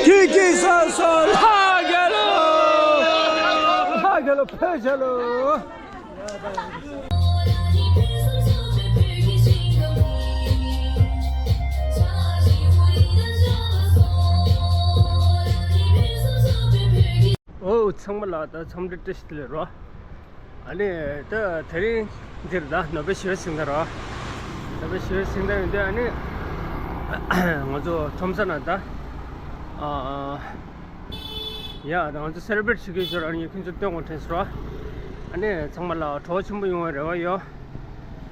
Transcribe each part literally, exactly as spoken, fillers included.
ཁྱེད་ཀྱིས་སོ་སོ་ལྷ་རྒྱལ་ལོ། ལྷ་རྒྱལ་ལོ། ཕེབས་རྒྱལ་ལོ། ཨོ་ཚང་མ་ལ་ད་འཚམས་འདྲི་བཀྲ་ཤིས་བདེ་ལེགས་རོ། ཨ་ནི་ད་དེ་རིང་འདིར་ད་ནོ་བེལ་ཞི་བའི་གཟེངས་རྟགས་རོ། ནོ་བེལ་ཞི་བའི་གཟེངས་རྟགས་ཡིན་དུས་ཨ་ནི་ང་ཚོ་ཁྲོམ་ས་ནང་ད་ཨ་ཡ་ད་ང་ཚོ་སེ་ལེ་བྷ་རེཊ་བྱེད་ཀྱི་ཡོད་ཨ་ནི་ཁྱོད་ཚོ་སྟོན་དགོས་དྲན་སོང་རོ། ཨ་ནི་ཚང་མ་ལ་བྲོ་བ་ཆེན་པོ་ཡོང་བའི་རེ་བ་ཡོད།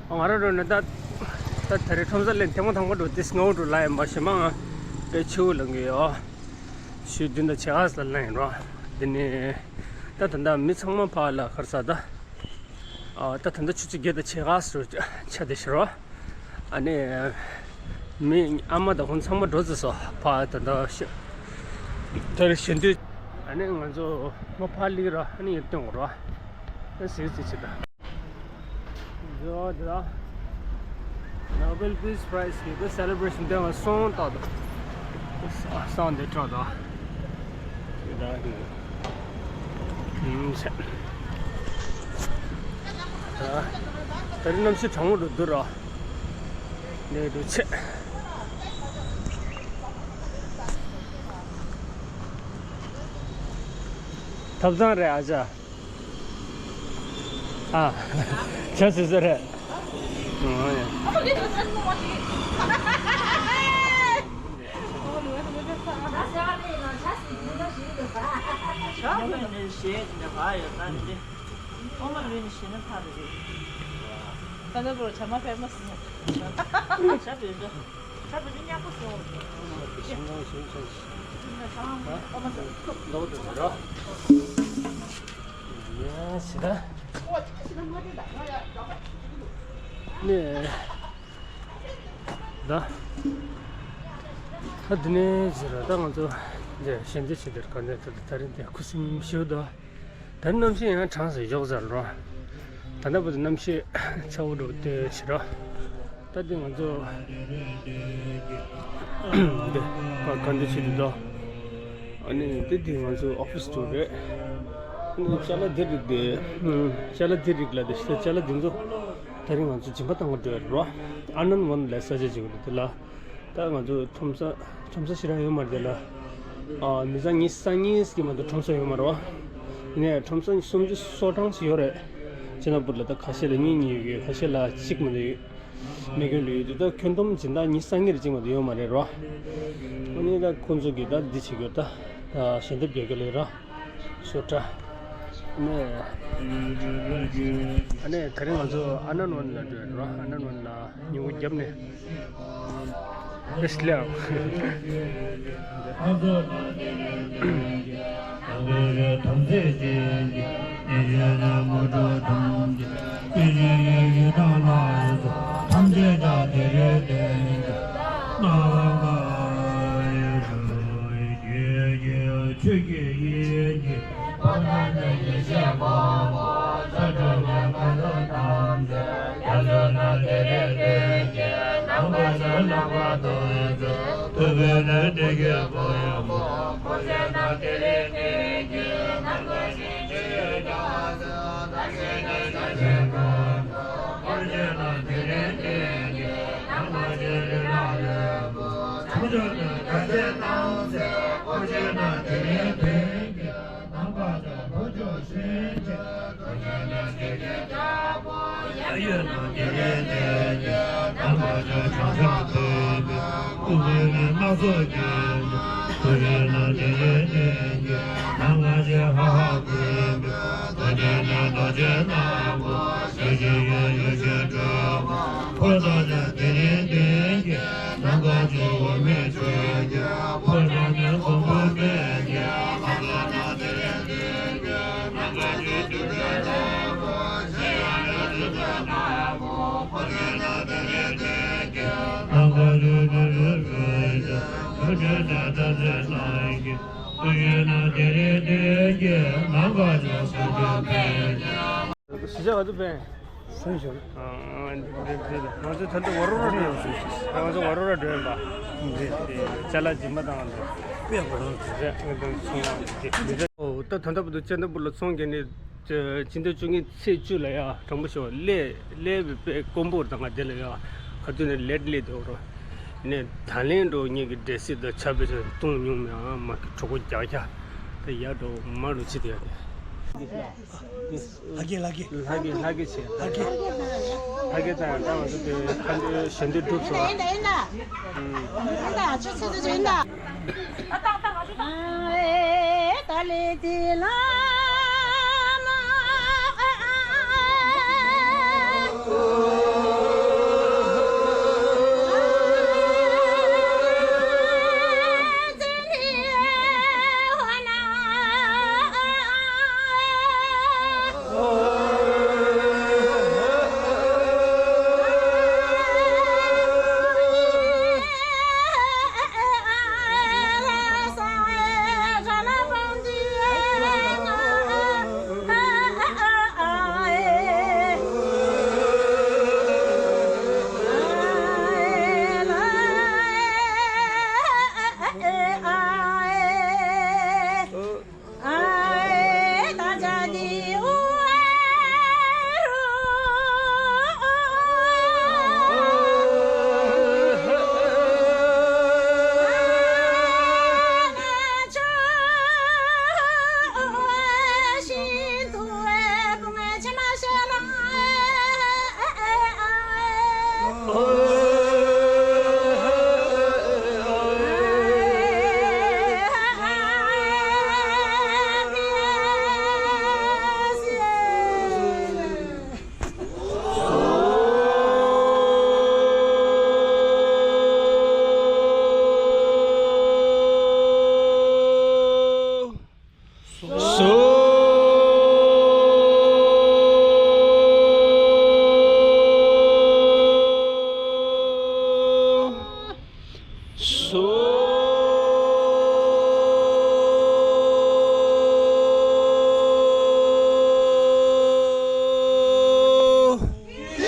ང་རང་རོ་ནི་ད་ད་དེ་རིང་ཁྲོམ་ས་ལ་ཐེངས་མ་དང་པོ་འགྲོ་དུས་སྔ་བོ་འགྲོ་ལ་ཡིན་པ་ཞེ་མ་ང་དཔེ་ཆེ་བོ་ལངས་ཀྱི་ཡོད། ཞུ་བདུན་དང་ཕྱེད་ཀ་ཙམ་ལ་ཡིན་རོ། འདི་ནི་ད་ད་ལྟ་མི་ཚང་མ་ཕར་ལ་ག་རེ་ཟེར་ད། ཨ་ད་ད་ལྟ་ཆུ་ཚོད་བརྒྱད་དང་ཕྱེད་ཀ་ཙམ་ཆགས་བསྡད་ཤག་རོ། ཨ་ནི་མི་ཨ་མ་དང་ཁོང་ཚང་མ་འགྲོ་ཚར་སོང་། ཕར་ད་ལྟ་ཤ་དེར་ཞེ་འདོད། ཨ་ནི་ང་ཚོ་མ་ཕར་སླེབས་རོ། ཨ་ནི་ཡར་སྟོན་དགོས་རོ། ཨ་ཟིག་ཟིག་བྱེད་ད། འདི་འདི་ལ་Nobel Peace Prize གི་སེ་ལེ་བྷ་རེ་ཤན་འདི་ང་སོང་ད་དོ། སང་འདི་ཁྲོ་དོ། འདི་ད་ཧིན། ཧིན་ཤ། ད་ད་རིང་གནམ་གཤིས་གྲང་མོ་འགྲོ་འདུག་ར། འདི་འདུག་ཆེ། ཐབ་ཚང་རེད་ཨ་ཅག་ཨ། ཆ་སི་སི་རེད། ཨོ་ཡ། ད་ནི་བོར་བྱ་མ་ཕེབས་མ་སྲིད་ན། ཞབས་བྲོ་ཞིམ་ཞིམ་ཞིམ་ཞིམ། ལོག་འགྲོ་ར། ཡ་ཞེ་ད། ནས། ད། ད་འདི་ནས་ཟེར་ར་ད་ང་ཚོ་འདི་ཞལ་འདེབས་བྱེད་དེར་ག་འདྲ་ད་ད་རིང་འདི་ཁུ་སིམ་ཞིག་འདུག་ད་གནམ་གཤིས་ཡང་གྲང་ས་ཞོག་ཟེར་རོ། ད་ལྟ་བར་དུ་གནམ་གཤིས་ཚ་བོ་འགྲོ་དེ་ཞེ་རོ། ད་འདི་ང་ཚོ་འདི་ག་འདི་བྱེད་དུ་འདུག་ཨ་ནི་འདི་འདི་ང་ཚོ་ཨོ་ཕི་སི་ཏུར་རེད། ཨ་ནི་ཅ་ལག་འདི་རིགས་དེ་ཅ་ལག་འདི་རིགས་ལ་དེ་ཞེ་ད་ཅ་ལག་འདི་ཚོ་ད་རིང་ང་ཚོ་སྦྱིན་པ་བཏང་ག་འགྲོ་ཡ་རོ། ཨ་ནན་ཝན་ལ་ས་ཆ་ཅིག་འདུག་དེ་ལ། ད་ང་ཚོ་ཁྲོམ་ས་ཁྲོམ་ས་ཞེ་དྲག་ཡོད་མ་རེད་ལ། ཨ་མི་ཚང་ཉི་ཤུ་རྩ་གཉིས་ཀྱི་མ་གཏོགས་ཁྲོམ་ས་ཡོད་མ་རེད་བ། ཡིན་ནའི་ཁྲོམ་ས་སུམ་ཅུ་སོ་གྲངས་ཤིག་ཡོད་རེད། སྤྱི་ནག་པུར་ལ་ད་ཁ་ཤས་ལ་གཉིས་གཉིས་ཡོད་གི། ཁ་ཤས་ལ་གཅིག་མ་གཏོགས་ཡོད། མེ་སྐྱོན་ལ་ཡོད་དུས་ད་ཁྱོན་བསྡོམས་སྦྱིན་བདག་ཉི་ཤུ་རྩ་གཉིས་རེ་གཅིག་མ་གཏོགས་ཡོད་མ་རེད་རོ། ཨ་ནི་ད་ཁོང་ཚོ་གིས་ད་འདི་བྱེད་རྒྱུ་ད་ཞལ་འདེབས་རྒྱག་རྒྱུ་ལས་ར། ཤོ་ཏྲ། ནས། ཨ་ནི་དེ་རིང་ང་ཚོ་ཨ་ནན་ཝན་ལ་འགྲོ་ཡ་རོ། ཨ་ནན་ཝན་ལ་ཉིན་གུང་བརྒྱབ་ནས། ཨེ་སླེབས། ཆོས་ཀྱི་དབྱིངས་ཀྱི་ཕ་རོལ་ཏུ་ཡེ་ཤེས་སྔོན་པོ། ས་དྲུག་ལས་འཁོར་ལོ་ཐམས་ཅད། རྒྱ་མཚོ་ན་ཏེ་རེ་ཏན་གྱི་ནམ་མཁའ་ལ་ལྷག་པར་དུ་མཛད། ཐུབ་པའི་ལྷས་བསྟན་གྱི་ཕ་ཡུལ་མ། འཁོར་ཕྱོགས་ན་ཏེ་རེ་ཏན་གྱི་ནམ་མཁའ་ལ་ཞིང་བཅུ་ཡོད་ཀྱང་ཟེར། བདག་གཞན་དོན་བྱ་ཕྱིར་འཁོར་བ། འཁོར་ཕྱོགས་ན་ཏེ་རེ་ཏན་གྱི་ནམ་མཁའ་ལ་ཞིང་རི་ལ་ལྷུན་པོ། བྱང་ཕྱོགས་ན་མཁའ་སྤྱན་ཐམས་ཅད། འཁོར་ཕྱོགས་ན་ཏེ་རེ་ཏན་གྱི་ནམ་མཁའ་ལ་ཕོ་མཆོག་སེང་གེ། འཁོར་ཕྱོགས་ན་ཏེ་རེ་ལྔ་པོ། གཡས་གཡོན་ན་ཏེ་རེ་ཏན་གྱི་ནམ་མཁའ་ལ་བྱང་ཕྱོགས་སྟོན་པའི། སྐུ་གོས་ནི་སྣ་ཚོགས་ཀྱིས། འཁོར་ཕྱོགས་ན་ཏེ་རེ་ཏན་གྱི་ནམ་མཁའ་ལ་ཧ་ཧ་བཀོད་པའི། ཐོད་ཕྲེང་ན་རྡོ་རྗེ་སྣ་ཁོག་ཞལ་གཅིག་གཡས་གཡོན་ཞལ་དྲུག་པ། ཕོ་བྲང་ན་ཏེ་རེ་ཏན་གྱི་ནམ་མཁའ་ལ་འོད་མའི་ཕྱོགས་ཀྱི། ཕོ་བྲང་ན་སྒོམ་པ་སྨན་གྱི། ཕོ་བྲང་ན་ཏེ་རེ་ཏན་གྱི་ནམ་མཁའ་ལ་དུར་ཁྲོད་ནག་པོ། གཞལ་ཡས་ན་དུར་ཁྲོད་ནག་པོ། འཁོར་ཕྱོགས་ན་ཏེ་རེ་ཏན་གྱི་ནམ་མཁའ་ལ་དུར་ཁྲོད་ཀྱི། དུར་ཁྲོད་ན་ཐམས་ཅད་སྣང་གི། སྐུ་ཡོད་ན་ཏེ་རེ་ཏན་གྱི་ནམ་མཁའ་ལ་སྐུ་མཆོག་དཔལ་གྱི། གཞིས་ཆགས་ག་ཚོད་ཕེབས། སུན་ཞོར། ཨ་འདི་འདི་ང་ཚོ་ད་ལྟ་ཝ་རོ་ར་འགྲོ་ཡིན་པ། ང་ཚོ་ཝ་རོ་ར་འགྲོ་ཡིན་པ། འདི་འདི་ཅ་ལག་སྦྱིན་པ་བཏང་བ་འདུག་དཔེ་ཡག་པོ་རང་རེད། ང་དང་ཚོང་བ་དེ་མི་རེད། ཨོ་ད་ད་ལྟ་བར་དུ་ཅན་དང་པོ་ལ་ཚོང་རྒྱག་ནས་ཕྱི་ཟླ་བཅུ་གཉིས་ཚེས་བཅུ་ལ་ཡ་དྲང་པོ་ཞོག་ལས་ལས་པའི་དཔེ་དཀོན་པོ་དང་ང་དེ་ལ་ཡ་ཁ་ཐུག་ནས་ལེད་ལེད་དོ་རོ་ནས་ད་ལན་འགྲོ་ངེད་ཀྱི་འབྲས་སིལ་དང་ཆ་བེ་སོ་བཏུང་མྱོང་མེད་ཨ་མ་གི་གྲོད་ཁོག་རྒྱག་ཤ་དེ་ཡ་འགྲོ་མ་རུ་ཕྱི་དེ་ཡ་དེ། ལྷ་གི་ལྷ་གི་ལྷ་གི་ལྷ་གི་ཆེ། ལྷ་གི་ལྷ་གི་དང་ད་ང་ཚོ་དེ་ཁ་འདོན་གཞན་དོན་སྒྲུབ་སོང་། ཡིན་ད་ཡིན་ད། ཡིན་ད་ཆུ་ཚོད་དུ་ཡིན་ད། ཨ་ད་ལེ་དེ་ལ་མ།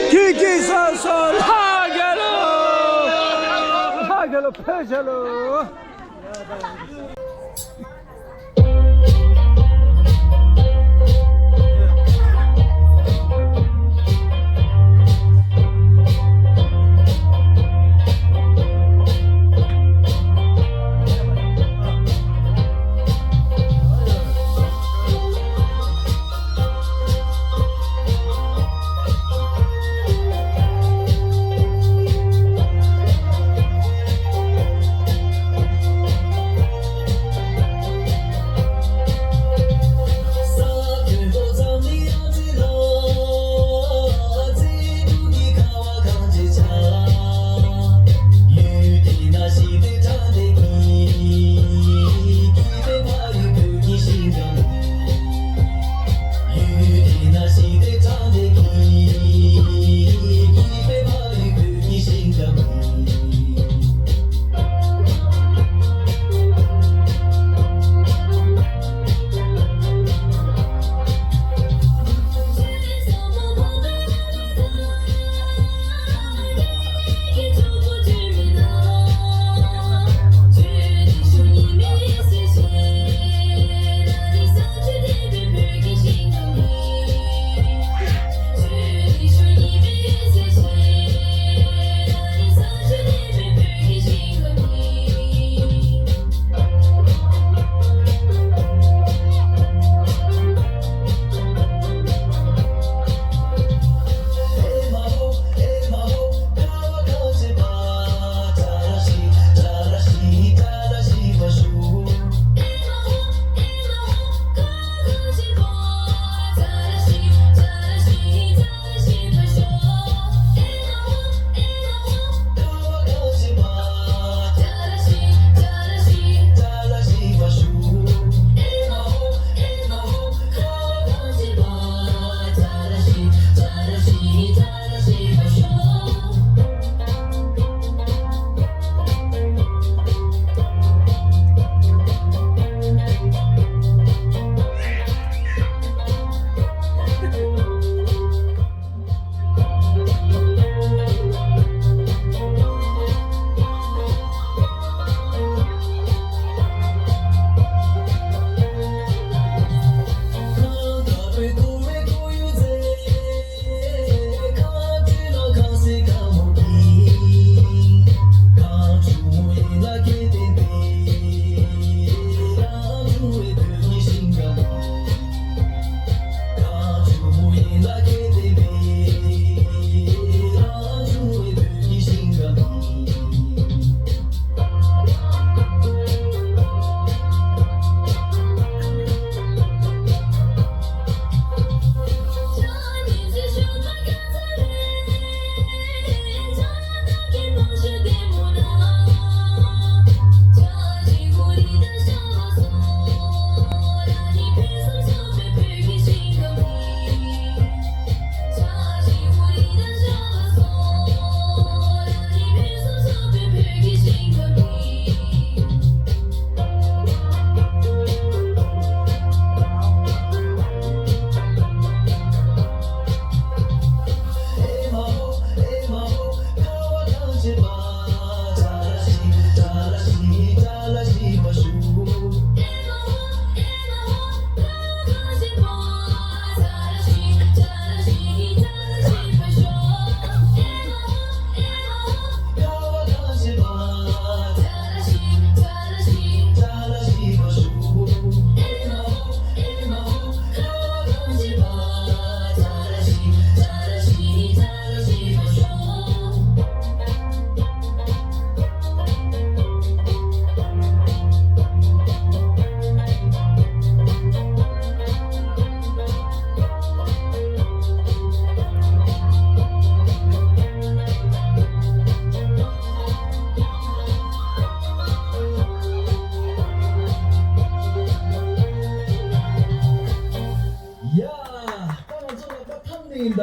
ཁྱེད་ཀྱིས་སོ་སོ་ལྷ་རྒྱལ་ལོ། ལྷ་རྒྱལ་ལོ་ཕེབས་རྒྱལ་ལོ། ཡིན་ད།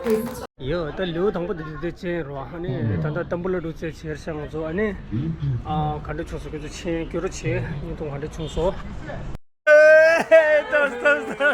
ཡོ། ད་ལེའུ་དང་པོ་འདི་འདི་ཅན་རོ། ཨ་ནི་ད་ལྟ་ཏམ་བུ་ལ་འགྲོ་ཚེ་ཆེར་ཤང་ཚོ། ཨ་ནི་ཨ་ག་འདྲ་བྱུང་སོང་། ཁྱོད་ཚོ་མཆན་སྐྱོར་རོགས་བྱེད། བརྙན་ཐུང་ག་འདྲ་བྱུང་སོང་། ཨེ། ད་ད་ད།